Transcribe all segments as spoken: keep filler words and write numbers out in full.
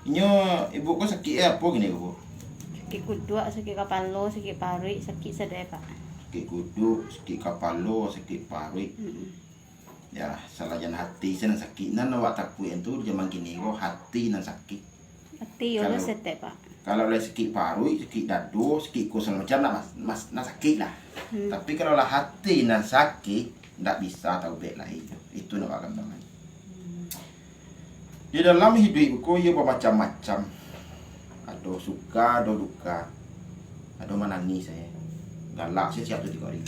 Inyo, ibu ko sakik e apo kini ko, Bu? Sakik kuduak, sakik kapalo, sakik paruik, sakik sadai, Pak. Sakik kuduak, sakik kapalo, sakik paruik. Mm-mm. Ya, salain hati se nan sakik, nan awak takuik tu di jaman kini ko, hati nan sakik. Ati yo lah Kalau- setek, Pak. Kalau lah sakik paruik, sakik dado, sakik ko, sagalo macam, nak mas, mas, nak sakik lah. Hmm. Tapi kalau lah hati nan sakik, ndak bisa taubek lai. Itu nak awak gambarkan. Hmm. Di dalam hiduik ko, iyo bamacam-macam. Ado suka, ado duka. Ado manangih sae. Galak sae siap tu tigo hari.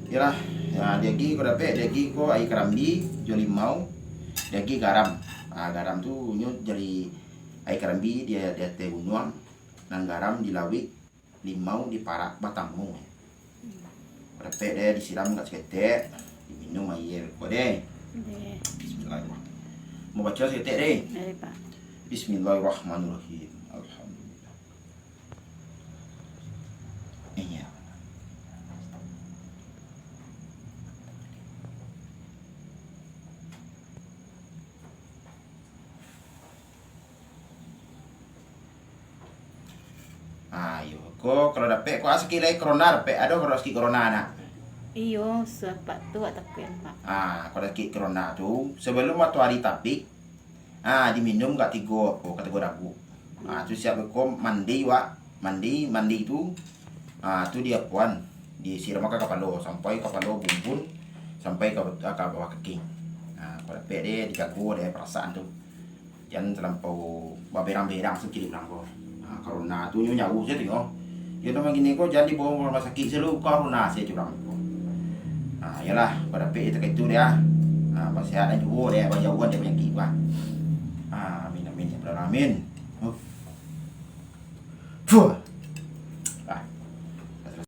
Iyolah, ya, diagi ko dapek, diagi ko aia karambi, jo limau, diagi garam. Ah, garam tu nyo dari aia karambi di, di ateh gunuang, nan garam di lauik, limau di parak batamu. Ko dapek deh, disiram agak saketek, diminum aia ko deh. Deh. Bismillahirrahmanirrahim. Mau baco saketek deh. Deh, Pak. Bismillahirrahmanirrahim. Alhamdulillah. Iya. Ah, iyo. Ko, kalau dapek, ko sakik lai corona, dapek ado kalau sakik corona, nak? Iyo, sapak tu awak takuik, Pak. Ah, kalau sakik corona tu, sebelum matoari tabik, ah, diminum agak tigo, apo, ka tigo daguak. Ah, tu siap ko mandi, wak. Mandi, mandi tu, ah, tu di apoan, disiram ka kapalo, sampai kapalo bumbun, sampai ka, ka bawah kaki. Ah, kalau dapek deh, dijago deh perasaan tu. Jan talampau baberang-berang sakik urang ko. Ha, corona tu nyo jauah sajo tu nyo. Iyo, namonyo ko jan dibawa ka rumah sakik, selalu corona sajo urang ko. Ha, iyolah, kalau dapek itu ka itu deh, ah. Ha, basehat juo deh, bajauahan deh panyakik ko, ah. Ha, amin, amin, ya rabbal alamin. Huh. Fuh.